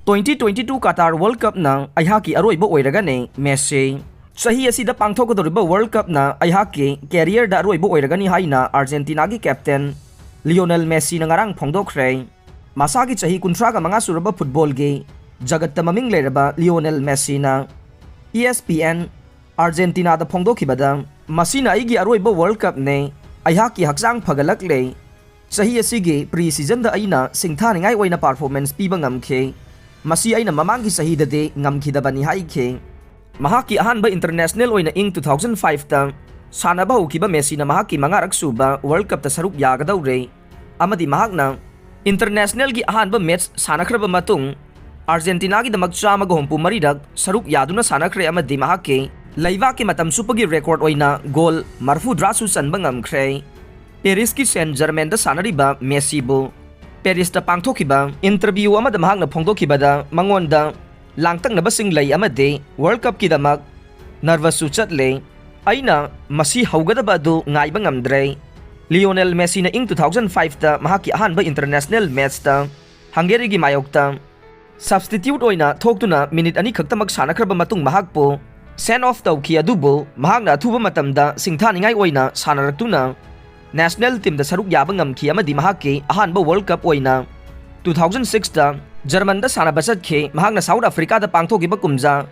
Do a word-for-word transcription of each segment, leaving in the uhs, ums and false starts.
Twenty twenty-two Qatar World Cupꯅ ꯑꯩꯍꯥꯛꯀꯤ ꯑꯔꯣꯏꯕ ꯑꯣꯏꯔꯒꯅꯤ, ꯃꯦꯁꯤ꯫ ꯆꯍꯤ ꯑꯁꯤꯗ ꯄꯥꯡꯊꯣꯛꯀꯗꯧꯔꯤꯕ World Cupꯅ ꯑꯩꯍꯥꯛꯀꯤ careerꯗ ꯑꯔꯣꯏꯕ ꯑꯣꯏꯔꯒꯅꯤ ꯍꯥꯏꯅ ꯑꯥꯔꯖꯦꯟꯇꯤꯅꯥꯒꯤ captain ꯂꯤꯑꯣꯅꯦꯜ ꯃꯦꯁꯤꯅ ꯉꯔꯥꯡ ꯐꯣꯡꯗꯣꯛꯈ꯭ꯔꯦ꯫ ꯃꯁꯥꯒꯤ ꯆꯍꯤ ꯀꯨꯟꯊ꯭ꯔꯥꯒ ꯃꯉꯥ ꯁꯨꯔꯕ ꯐꯨꯠꯕꯣꯜꯒꯤ ꯖꯒꯠꯇ ꯃꯃꯤꯡ ꯂꯩꯔꯕ ꯂꯤꯑꯣꯅꯦꯜ ꯃꯦꯁꯤꯅ E S P N ꯑꯥꯔꯖꯦꯟꯇꯤꯅꯥꯗ ꯐꯣꯡꯗꯣꯛꯈꯤꯕꯗ, "ꯃꯁꯤꯅ ꯑꯩꯒꯤ ꯑꯔꯣꯏꯕ World Cupꯅꯤ꯫ ꯑꯩꯍꯥꯛꯀꯤ ꯍꯛꯆꯥꯡ ꯐꯒꯠꯂꯛꯂꯦ꯫ ꯆꯍꯤ ꯑꯁꯤꯒꯤ pre seasonꯗ ꯑꯩꯅ ꯁꯤꯡꯊꯥꯅꯤꯡꯉꯥꯏ ꯑꯣꯏꯅ performance ꯄꯤꯕ ꯉꯝꯈꯤ꯫ ꯃꯁꯤ ꯑꯩꯅ ꯃꯃꯥꯡꯒꯤ ꯆꯍꯤꯗꯗꯤ ꯉꯝꯈꯤꯗꯕꯅꯤ" ꯍꯥꯏꯈꯤ꯫ ꯃꯍꯥꯛꯀꯤ ꯑꯍꯥꯟꯕ international ꯑꯣꯏꯅ ꯏꯪ two thousand fiveꯇ ꯁꯥꯟꯅꯕ ꯍꯧꯈꯤꯕ ꯃꯦꯁꯤꯅ ꯃꯍꯥꯛꯀꯤ ꯃꯉꯥꯔꯛ ꯁꯨꯕ World Cupꯇ ꯁꯔꯨꯛ ꯌꯥꯒꯗꯧꯔꯦ, ꯑꯃꯗꯤ ꯃꯍꯥꯛꯅ internationalꯒꯤ ꯑꯍꯥꯟꯕ match ꯁꯥꯟꯅꯈ꯭ꯔꯕ ꯃꯇꯨꯡ ꯑꯥꯔꯖꯦꯟꯇꯤꯅꯥꯒꯤꯗꯃꯛ ꯆꯥꯝꯃꯒ ꯍꯨꯝꯐꯨ ꯃꯔꯤꯔꯛ ꯁꯔꯨꯛ ꯌꯥꯗꯨꯅ ꯁꯥꯟꯅꯈ꯭ꯔꯦ, ꯑꯃꯗꯤ ꯃꯍꯥꯛꯀꯤ ꯂꯩꯕꯥꯛꯀꯤ ꯃꯇꯝ ꯆꯨꯞꯄꯒꯤ record ꯑꯣꯏꯅ goal ꯃꯔꯤꯐꯨꯇꯔꯥꯁꯨ ꯆꯟꯕ ꯉꯝꯈ꯭ꯔꯦ꯫ ꯄꯦꯔꯤꯁꯀꯤ ꯁꯦꯟ ꯖꯔꯃꯦꯟꯗ ꯁꯥꯟꯅꯔꯤꯕ ꯃꯦꯁꯤꯕꯨ ꯄꯦꯔꯤꯁꯇ ꯄꯥꯡꯊꯣꯛꯈꯤꯕ interview ꯑꯃꯗ ꯃꯍꯥꯛꯅ ꯐꯣꯡꯗꯣꯛꯈꯤꯕꯗ, ꯃꯉꯣꯟꯗ ꯂꯥꯡꯇꯛꯅꯕꯁꯤꯡ ꯂꯩ ꯑꯃꯗꯤ World Cupꯀꯤꯗꯃꯛ nervousꯁꯨ ꯆꯠꯂꯦ꯫ ꯑꯩꯅ ꯃꯁꯤ ꯍꯧꯒꯗꯕ ꯑꯗꯨ ꯉꯥꯏꯕ ꯉꯝꯗ꯭ꯔꯦ꯫ ꯂꯤꯑꯣꯅꯦꯜ ꯃꯦꯁꯤꯅ ꯏꯪ two thousand fiveꯇ ꯃꯍꯥꯛꯀꯤ ꯑꯍꯥꯟꯕ international matchꯇ ꯍꯪꯒꯦꯔꯤꯒꯤ ꯃꯥꯌꯣꯛꯇ substitute ꯑꯣꯏꯅ ꯊꯣꯛꯇꯨꯅ minute ꯑꯅꯤ ꯈꯛꯇꯃꯛ ꯁꯥꯟꯅꯈ꯭ꯔꯕ ꯃꯇꯨꯡ ꯃꯍꯥꯛꯄꯨ send off ꯇꯧꯈꯤ, ꯑꯗꯨꯕꯨ ꯃꯍꯥꯛꯅ ꯑꯊꯨꯕ ꯃꯇꯝꯗ ꯁꯤꯡꯊꯥꯅꯤꯡꯉꯥꯏ ꯑꯣꯏꯅ ꯁꯥꯟꯅꯔꯛꯇꯨꯅ national teamꯗ ꯁꯔꯨꯛ ꯌꯥꯕ ꯉꯝꯈꯤ, ꯑꯃꯗꯤ ꯃꯍꯥꯛꯀꯤ ꯑꯍꯥꯟꯕ World Cup ꯑꯣꯏꯅ two thousand sixꯇ ꯖꯔꯃꯟꯗ ꯁꯥꯟꯅꯕ ꯆꯠꯈꯤ꯫ ꯃꯍꯥꯛꯅ South Africaꯗ ꯄꯥꯡꯊꯣꯛꯈꯤꯕ ꯀꯨꯝꯖꯥ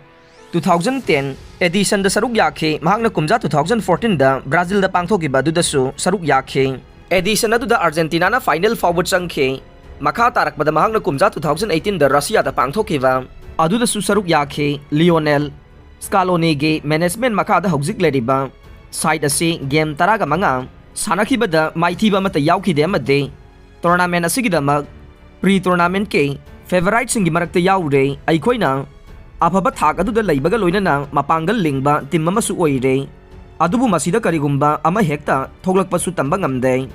two thousand ten editionꯗ ꯁꯔꯨꯛ ꯌꯥꯈꯤ꯫ ꯃꯍꯥꯛꯅ ꯀꯨꯝꯖꯥ two thousand fourteenꯗ Brazilꯗ ꯄꯥꯡꯊꯣꯛꯈꯤꯕ ꯑꯗꯨꯗꯁꯨ ꯁꯔꯨꯛ ꯌꯥꯈꯤ꯫ Edition ꯑꯗꯨꯗ ꯑꯥꯔꯖꯦꯟꯇꯤꯅꯥꯅ final ꯐꯥꯎꯕ ꯆꯪꯈꯤ꯫ ꯃꯈꯥ ꯇꯥꯔꯛꯄꯗ ꯃꯍꯥꯛꯅ ꯀꯨꯝꯖꯥ two thousand eighteenꯗ Russiaꯗ ꯄꯥꯡꯊꯣꯛꯈꯤꯕ ꯑꯗꯨꯗꯁꯨ ꯁꯔꯨꯛ ꯌꯥꯈꯤ꯫ ꯂꯤꯑꯣꯅꯦꯜ ꯁ꯭ꯀꯥꯂꯣꯅꯤꯒꯤ management ꯃꯈꯥꯗ ꯍꯧꯖꯤꯛ ꯂꯩꯔꯤꯕ side ꯑꯁꯤ game ꯇꯔꯥꯒ ꯃꯉꯥ ꯁꯥꯟꯅꯈꯤꯕꯗ ꯃꯥꯏꯊꯤꯕ ꯑꯃꯠꯇ ꯌꯥꯎꯈꯤꯗꯦ, ꯑꯃꯗꯤ tournament ꯑꯁꯤꯒꯤꯗꯃꯛ pre tournamentꯀꯤ favouriteꯁꯤꯡꯒꯤ ꯃꯔꯛꯇ ꯌꯥꯎꯔꯦ꯫ ꯑꯩꯈꯣꯏꯅ ꯑꯐꯕ ꯊꯥꯛ ꯑꯗꯨꯗ ꯂꯩꯕꯒ ꯂꯣꯏꯅꯅ ꯃꯄꯥꯡꯒꯜ ꯂꯤꯡꯕ team ꯑꯃꯁꯨ ꯑꯣꯏꯔꯦ, ꯑꯗꯨꯕꯨ ꯃꯁꯤꯗ ꯀꯔꯤꯒꯨꯝꯕ ꯑꯃ ꯍꯦꯛꯇ ꯊꯣꯛꯂꯛꯄꯁꯨ ꯇꯝꯕ ꯉꯝꯗꯦ꯫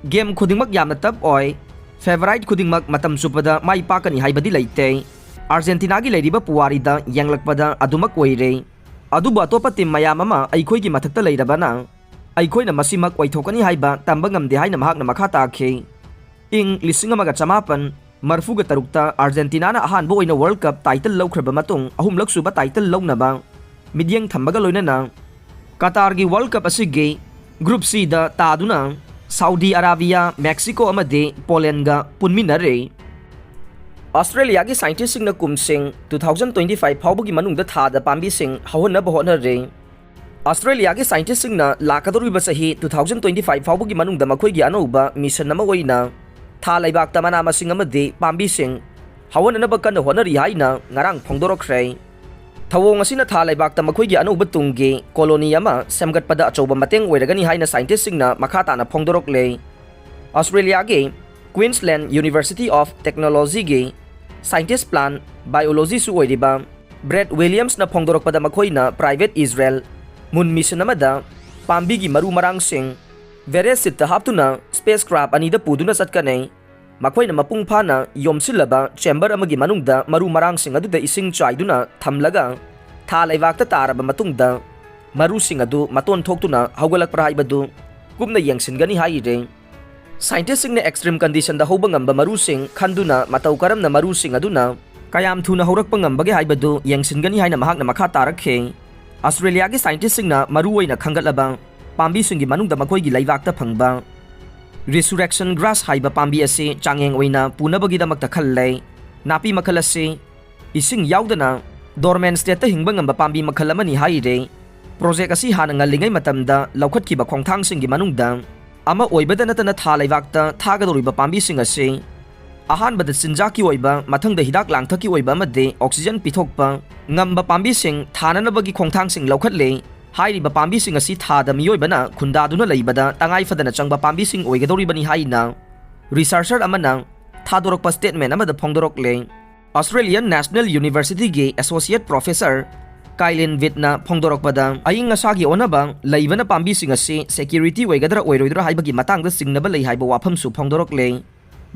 Game ꯈꯨꯗꯤꯡꯃꯛ ꯌꯥꯝꯅ tough ꯑꯣꯏ꯫ Favourite ꯈꯨꯗꯤꯡꯃꯛ ꯃꯇꯝ ꯆꯨꯞꯄꯗ ꯃꯥꯏ ꯄꯥꯛꯀꯅꯤ ꯍꯥꯏꯕꯗꯤ ꯂꯩꯇꯦ꯫ ꯑꯥꯔꯖꯦꯟꯇꯤꯅꯥꯒꯤ ꯂꯩꯔꯤꯕ ꯄꯨꯋꯥꯔꯤꯗ ꯌꯦꯡꯂꯛꯄꯗ ꯑꯗꯨꯃꯛ ꯑꯣꯏꯔꯦ꯫ ꯑꯗꯨꯕꯨ ꯑꯇꯣꯞꯄ team ꯃꯌꯥꯝ ꯑꯃ ꯑꯩꯈꯣꯏꯒꯤ ꯃꯊꯛꯇ ꯂꯩꯔꯕꯅ ꯑꯩꯈꯣꯏꯅ ꯃꯁꯤꯃꯛ ꯑꯣꯏꯊꯣꯛꯀꯅꯤ ꯍꯥꯏꯕ ꯇꯝꯕ ꯉꯝꯗꯦ" ꯍꯥꯏꯅ ꯃꯍꯥꯛꯅ ꯃꯈꯥ ꯇꯥꯈꯤ꯫ ꯏꯪ ꯂꯤꯁꯤꯡ ꯑꯃꯒ ꯆꯃꯥꯄꯟ ꯃꯔꯤꯐꯨꯒ ꯇꯔꯨꯛꯇ ꯑꯥꯔꯖꯦꯟꯇꯤꯅꯥꯅ ꯑꯍꯥꯟꯕ ꯑꯣꯏꯅ ꯋꯥꯔꯜ ꯀꯞ ꯇꯥꯏꯇꯜ ꯂꯧꯈ꯭ꯔꯕ ꯃꯇꯨꯡ, ꯑꯍꯨꯝꯂꯛ ꯁꯨꯕ ꯇꯥꯏꯇꯜ ꯂꯧꯅꯕ ꯃꯤꯠꯌꯦꯡ ꯊꯝꯕꯒ ꯂꯣꯏꯅꯅ, ꯀꯇꯥꯔꯒꯤ ꯋꯥꯔꯜ ꯀꯞ ꯑꯁꯤꯒꯤ ꯒ꯭ꯔꯨꯞ ꯁꯤꯗ ꯇꯥꯗꯨꯅ ꯁꯥꯎꯗꯤ ꯑꯔꯥꯕꯤꯌꯥ, ꯃꯦꯛꯁꯤꯀꯣ ꯑꯃꯗꯤ ꯄꯣꯂꯦꯟꯒ ꯄꯨꯟꯃꯤꯟꯅꯔꯦ꯫ ꯑꯁꯇ꯭ꯔꯦꯂꯤꯌꯥꯒꯤ ꯁꯥꯏꯟꯇꯤꯁꯁꯤꯡꯅ ꯀꯨꯝꯁꯤꯡ two thousand twenty five ꯐꯥꯎꯕꯒꯤ ꯃꯅꯨꯡꯗ ꯊꯥꯗ ꯄꯥꯝꯕꯤꯁꯤꯡ ꯍꯧꯍꯟꯅꯕ ꯍꯣꯠꯅꯔꯦ꯫ ꯑꯁꯇ꯭ꯔꯦꯂꯤꯌꯥꯒꯤ ꯁꯥꯏꯟꯇꯤꯁꯁꯤꯡꯅ ꯂꯥꯛꯀꯗꯧꯔꯤꯕ ꯆꯍꯤ two thousand twenty five ꯐꯥꯎꯕꯒꯤ ꯃꯅꯨꯡꯗ ꯃꯈꯣꯏꯒꯤ ꯑꯅꯧꯕ ꯃꯤꯁꯟ ꯑꯃ ꯑꯣꯏꯅ ꯊꯥ ꯂꯩꯕꯥꯛꯇ ꯃꯅꯥ ꯃꯁꯤꯡ ꯑꯃꯗꯤ ꯄꯥꯝꯕꯤꯁꯤꯡ ꯍꯧꯍꯟꯅꯅꯕ ꯀꯟꯅ ꯍꯣꯠꯅꯔꯤ ꯍꯥꯏꯅ ꯉꯔꯥꯡ ꯐꯣꯡꯗꯣꯔꯛꯈ꯭ꯔꯦ꯫ ꯊꯧꯑꯣꯡ ꯑꯁꯤꯅ ꯊꯥ ꯂꯩꯕꯥꯛꯇ ꯃꯈꯣꯏꯒꯤ ꯑꯅꯧꯕ ꯇꯨꯡꯒꯤ ꯀꯣꯂꯣꯅꯤ ꯑꯃ ꯁꯦꯝꯒꯠꯄꯗ ꯑꯆꯧꯕ ꯃꯇꯦꯡ ꯑꯣꯏꯔꯒꯅꯤ ꯍꯥꯏꯅ ꯁꯥꯏꯟꯇꯤꯁꯁꯤꯡꯅ ꯃꯈꯥ ꯇꯥꯅ ꯐꯣꯡꯗꯣꯔꯛꯂꯦ꯫ ꯑꯁꯇ꯭ꯔꯦꯂꯤꯌꯥꯒꯤ Queensland University of Technologyꯒꯤ ꯁꯥꯏꯟꯇꯤꯁ ꯄ꯭ꯂꯥꯟ ꯕꯥꯏꯑꯣꯂꯣꯖꯤꯁꯨ ꯑꯣꯏꯔꯤꯕ ꯕ꯭ꯔꯦꯗ ꯋꯤꯂꯤꯌꯝꯁꯅ ꯐꯣꯡꯗꯣꯔꯛꯄꯗ, ꯃꯈꯣꯏꯅ ꯄ꯭ꯔꯥꯏꯚꯦꯠ ꯏꯖꯔꯦꯜ ꯃꯨꯟ ꯃꯤꯁꯟ ꯑꯃꯗ ꯄꯥꯝꯕꯤꯒꯤ ꯃꯔꯨ ꯃꯔꯥꯡꯁꯤꯡ ꯚꯦꯔꯦꯁꯤꯠꯇ ꯍꯥꯞꯇꯨꯅ ꯁ꯭ꯄꯦꯁ ꯀ꯭ꯔꯥꯐ ꯑꯅꯤꯗ ꯄꯨꯗꯨꯅ ꯆꯠꯀꯅꯤ꯫ ꯃꯈꯣꯏꯅ ꯃꯄꯨꯡ ꯐꯥꯅ ꯌꯣꯝꯁꯤꯜꯂꯕ ꯆꯦꯝꯕꯔ ꯑꯃꯒꯤ ꯃꯅꯨꯡꯗ ꯃꯔꯨ ꯃꯔꯥꯡꯁꯤꯡ ꯑꯗꯨꯗ ꯏꯁꯤꯡ ꯆꯥꯏꯗꯨꯅ ꯊꯝꯂꯒ, ꯊꯥ ꯂꯩꯕꯥꯛꯇ ꯇꯥꯔꯕ ꯃꯇꯨꯡꯗ ꯃꯔꯨꯁꯤꯡ ꯑꯗꯨ ꯃꯇꯣꯟ ꯊꯣꯛꯇꯨꯅ ꯍꯧꯒꯠꯂꯛꯄ꯭ꯔꯥ ꯍꯥꯏꯕꯗꯨ ꯀꯨꯞꯅ ꯌꯦꯡꯁꯤꯟꯒꯅꯤ ꯍꯥꯏꯔꯤ꯫ ꯁꯥꯏꯟꯇꯤꯁꯁꯤꯡꯅ ꯑꯦꯛꯁꯇ꯭ꯔꯤꯝ ꯀꯟꯗꯤꯁꯟꯗ ꯍꯧꯕ ꯉꯝꯕ ꯃꯔꯨꯁꯤꯡ ꯈꯟꯗꯨꯅ, ꯃꯇꯧ ꯀꯔꯝꯅ ꯃꯔꯨꯁꯤꯡ ꯑꯗꯨꯅ ꯀꯌꯥꯝ ꯊꯨꯅ ꯍꯧꯔꯛꯄ ꯉꯝꯕꯒꯦ ꯍꯥꯏꯕꯗꯨ ꯌꯦꯡꯁꯤꯟꯒꯅꯤ ꯍꯥꯏꯅ ꯃꯍꯥꯛꯅ ꯃꯈꯥ ꯇꯥꯔꯛꯈꯤ꯫ ꯑꯁꯇ꯭ꯔꯦꯂꯤꯌꯥꯒꯤ ꯁꯥꯏꯟꯇꯤꯁꯁꯤꯡꯅ ꯃꯔꯨ ꯑꯣꯏꯅ ꯈꯟꯒꯠꯂꯕ ꯄꯥꯝꯕꯤꯁꯤꯡꯒꯤ ꯃꯅꯨꯡꯗ ꯃꯈꯣꯏꯒꯤ ꯂꯩꯕꯥꯛꯇ ꯐꯪꯕ resurrection grass ꯍꯥꯏꯕ ꯄꯥꯝꯕꯤ ꯑꯁꯤ ꯆꯥꯡꯌꯦꯡ ꯑꯣꯏꯅ ꯄꯨꯅꯕꯒꯤꯗꯃꯛꯇ ꯈꯜꯂꯦ꯫ ꯅꯥꯄꯤ ꯃꯈꯜ ꯑꯁꯤ ꯏꯁꯤꯡ ꯌꯥꯎꯗꯅ dormant stateꯇ ꯍꯤꯡꯕ ꯉꯝꯕ ꯄꯥꯝꯕꯤ ꯃꯈꯜ ꯑꯃꯅꯤ ꯍꯥꯏꯔꯤ꯫ ꯄ꯭ꯔꯣꯖꯦꯛ ꯑꯁꯤ ꯍꯥꯟꯅ ꯉꯜꯂꯤꯉꯩ ꯃꯇꯝꯗ ꯂꯧꯈꯠꯈꯤꯕ ꯈꯣꯡꯊꯥꯡꯁꯤꯡꯒꯤ ꯃꯅꯨꯡꯗ ꯑꯃ ꯑꯣꯏꯕꯗ ꯅꯠꯇꯅ, ꯊꯥ ꯂꯩꯕꯥꯛꯇ ꯊꯥꯒꯗꯧꯔꯤꯕ ꯄꯥꯝꯕꯤꯁꯤꯡ ꯑꯁꯤ ꯑꯍꯥꯟꯕꯗ ꯆꯤꯟꯖꯥꯛꯀꯤ ꯑꯣꯏꯕ, ꯃꯊꯪꯗ ꯍꯤꯗꯥꯛ ꯂꯥꯡꯊꯛꯀꯤ ꯑꯣꯏꯕ ꯑꯃꯗꯤ oxygen ꯄꯤꯊꯣꯛꯄ ꯉꯝꯕ ꯄꯥꯝꯕꯤꯁꯤꯡ ꯊꯥꯅꯅꯕꯒꯤ ꯈꯣꯡꯊꯥꯡꯁꯤꯡ ꯂꯧꯈꯠꯂꯦ꯫ ꯍꯥꯏꯔꯤꯕ ꯄꯥꯝꯕꯤꯁꯤꯡ ꯑꯁꯤ ꯊꯥꯗ ꯃꯤꯑꯣꯏꯕꯅ ꯈꯨꯟꯗꯥꯗꯨꯅ ꯂꯩꯕꯗ ꯇꯉꯥꯏ ꯐꯗꯅ ꯆꯪꯕ ꯄꯥꯝꯕꯤꯁꯤꯡ ꯑꯣꯏꯒꯗꯧꯔꯤꯕꯅꯤ ꯍꯥꯏꯅ researcher ꯑꯃꯅ ꯊꯥꯗꯣꯔꯛꯄ statement ꯑꯃꯗ ꯐꯣꯡꯗꯣꯔꯛꯂꯦ꯫ Australian National Universityꯒꯤ associate professor ꯀꯥꯏꯂꯤꯟ ꯋꯤꯠꯅ ꯐꯣꯡꯗꯣꯔꯛꯄꯗ, ꯑꯏꯪ ꯑꯁꯥꯒꯤ ꯑꯣꯟꯅꯕ ꯂꯩꯕꯅ ꯄꯥꯝꯕꯤꯁꯤꯡ ꯑꯁꯤ security ꯑꯣꯏꯒꯗ꯭ꯔꯥ ꯑꯣꯏꯔꯣꯏꯗ꯭ꯔꯥ ꯍꯥꯏꯕꯒꯤ ꯃꯇꯥꯡꯗ ꯆꯤꯡꯅꯕ ꯂꯩ ꯍꯥꯏꯕ ꯋꯥꯐꯝꯁꯨ ꯐꯣꯡꯗꯣꯔꯛꯂꯦ꯫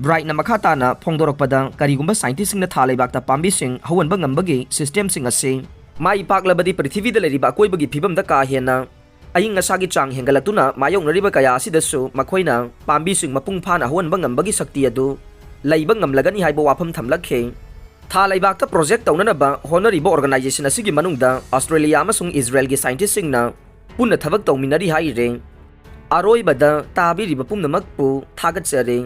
ꯕ꯭ꯔꯥꯏꯠꯅ ꯃꯈꯥ ꯇꯥꯅ ꯐꯣꯡꯗꯣꯔꯛꯄꯗ, ꯀꯔꯤꯒꯨꯝꯕ ꯁꯥꯏꯟꯇꯤꯁꯁꯤꯡꯅ ꯊꯥ ꯂꯩꯕꯥꯛꯇ ꯄꯥꯝꯕꯤꯁꯤꯡ ꯍꯧꯍꯟꯕ ꯉꯝꯕꯒꯤ systemꯁꯤꯡ ꯑꯁꯤ ꯃꯥꯏ ꯄꯥꯛꯂꯕꯗꯤ, ꯄ꯭ꯔꯤꯊꯤꯕꯤꯗ ꯂꯩꯔꯤꯕ ꯑꯀꯣꯏꯕꯒꯤ ꯐꯤꯕꯝꯗ ꯀꯥ ꯍꯦꯟꯅ ꯑꯏꯪ ꯑꯁꯥꯒꯤ ꯆꯥꯡ ꯍꯦꯟꯒꯠꯂꯛꯇꯨꯅ ꯃꯥꯌꯣꯛꯅꯔꯤꯕ ꯀꯌꯥ ꯑꯁꯤꯗꯁꯨ ꯃꯈꯣꯏꯅ ꯄꯥꯝꯕꯤꯁꯤꯡ ꯃꯄꯨꯡ ꯐꯥꯅ ꯍꯧꯍꯟꯕ ꯉꯝꯕꯒꯤ ꯁꯛꯇꯤ ꯑꯗꯨ ꯂꯩꯕ ꯉꯝꯂꯒꯅꯤ ꯍꯥꯏꯕ ꯋꯥꯐꯝ ꯊꯝꯂꯛꯈꯤ꯫ ꯊꯥ ꯂꯩꯕꯥꯛꯇ ꯄ꯭ꯔꯣꯖꯦꯛ ꯇꯧꯅꯅꯕ ꯍꯣꯠꯅꯔꯤꯕ ꯑꯣꯔꯒꯅꯥꯏꯖꯦꯁꯟ ꯑꯁꯤꯒꯤ ꯃꯅꯨꯡꯗ ꯑꯁꯇ꯭ꯔꯦꯂꯤꯌꯥ ꯑꯃꯁꯨꯡ ꯏꯖꯔꯦꯜꯒꯤ ꯁꯥꯏꯟꯇꯤꯁꯁꯤꯡꯅ ꯄꯨꯟꯅ ꯊꯕꯛ ꯇꯧꯃꯤꯟꯅꯔꯤ ꯍꯥꯏꯔꯤ꯫ ꯑꯔꯣꯏꯕꯗ ꯇꯥꯕꯤꯔꯤꯕ ꯄꯨꯝꯅꯃꯛꯄꯨ ꯊꯥꯒꯠꯆꯔꯤ꯫